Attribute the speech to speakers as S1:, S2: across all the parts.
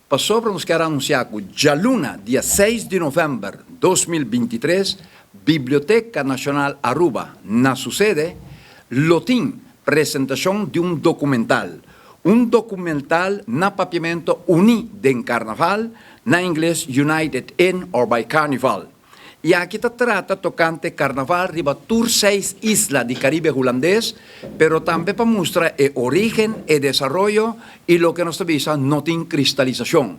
S1: Pasobra nos kier anuncia cu djaluna, dia 6 di november 2023, Biblioteca Nacional Aruba na su sede lo tin presentacion di un documental. Un documental na Papiamento, "Uni den Carnaval", na Ingles "United in or by Carnival". Y aki ta trata tocante carnaval riba tur seis isla di Caribe Hulandes, pero tambe pa mustra e origen y desaroyo y loke nos ta bisa no tin cristalisacion.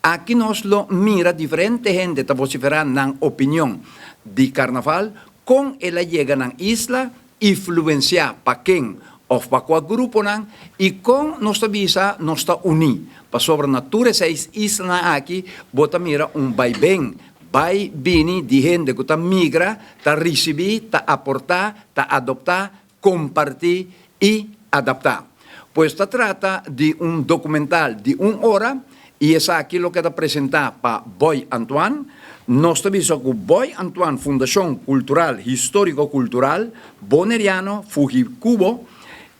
S1: Aki nos lo mira diferente hende ta vocifera nan opinion di carnaval, con el a yega na isla, influencia pa ken of pa cua gruponan y con nos ta bisa nos ta uni. Pasobra na tur seis isla aki, bo ta mira un bay-ben, bay bini di hende cu ta migra, ta ricibi, ta aporta, ta adopta, comparti y adapta. Pues ta trata di un documental di un ora y esaki lo keda presenta pa Boy Antoine. Nos ta bisa cu Boy Antoine Fundacion Cultural Historico Cultural Boneriano Fujicubo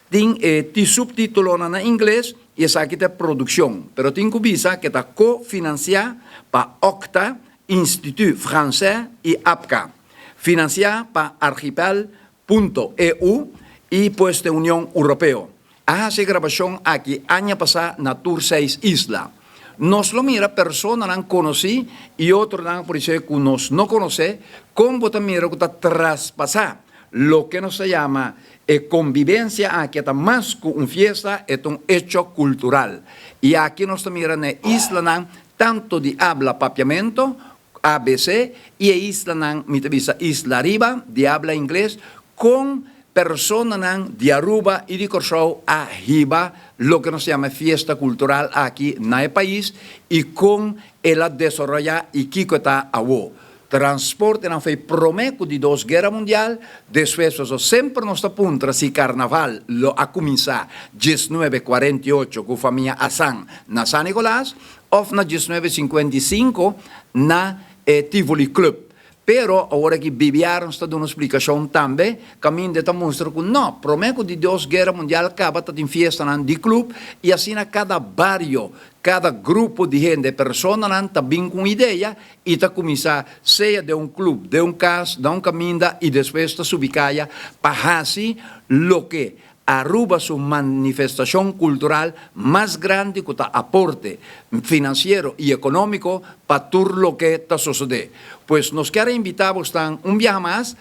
S1: tin subtitulo na Ingles y esaki ta produccion. Pero tin cu bisa cu ta cofinancia pa OCTA, Institut Français y APCA. Financia pa archipel.eu y pues di Union Europeo. A haci grabacion aki aña pasa na tur seis isla. Nos lo mira personanan conoci y otronan por esey cu nos no conoce, con bo ta mira cu ta traspasa loke nos ta yama e convivencia aki ta mas cu un fiesta, ta un hecho cultural. Y aki nos ta mira na isla tanto di habla Papiamento, ABC, y islanan, mi ta bisa isla riba, di habla Ingles, cu personanan di Aruba y di Corsou a hiba loke nos ta yama fiesta cultural aki na pais y con el a desaroya y kico ta awo. Transportenan foi prome cu di Dos Guera Mundial, despues so semper nos ta puntra si carnaval lo a cuminsa 1948 cu famia Asan na San Nicolas of na 1955 na Tivoli Club. Pero awor cu BBR ta duna un splicacion tambe, caminda ta mustra cu no, prome cu di Dos Guera Mundial caba ta tin fiesta di club y asina cada bario, cada grupo di hende, personanan ta bin cu idea y ta cuminsa sea di un club, di un cas, di un caminda y despues ta subi caya pa haci loke Aruba su manifestacion cultural mas grandi cu ta aporte financiero y economico pa tur loke ta sucede. Pues nos kier invita un biaha mas,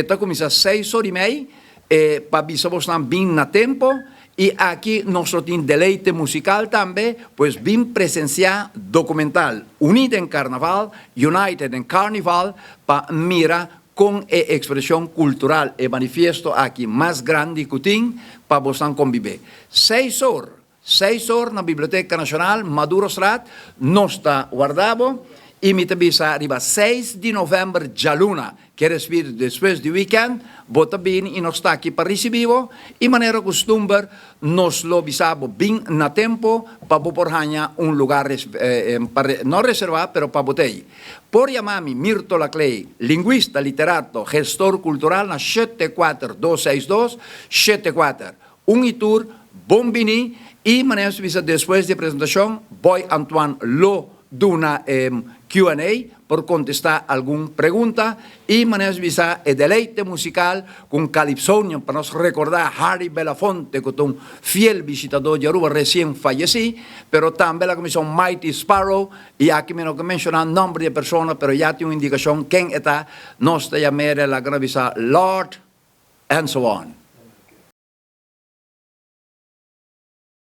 S1: ta cuminsa 6:30, pa bisa bin na tempo, y aki nos tin deleite musical tambe, pues bin presencia documental Unido en Carnaval, United in Carnival, pa mira con e expresion cultural y manifiesto aki mas grandi cu tin pa bo convivi. 6 or, 6 or na Biblioteca Nacional, Madurostraat, nos ta warda bo y mi ta bisa riba 6 di november, djaluna, kier men despues di weekend, bo ta bin y nos ta aki pa ricibi y manera custumber nos lo bisa bo bin na tempo pa por un lugar pa, no reserva, pero pa bo t'ey. Por yama mi, Mirto Laclay, lingüista, literato, gestor cultural na 74262 74. Un y tur, bon bini y manera bisa despues di presentacion, Boy Antoine lo duna Q&A por contesta algun pregunta y manera bisa e deleite musical cu Calypsonian pa nos recorda Harry Belafonte, cu ta un fiel bishitador di Aruba recien fayeci, pero tambe e comision Mighty Sparrow y aki mi no kier menciona nomber di persona, pero ya tin un indicacion ken ta, nos ta yama la bisa Lord and so on.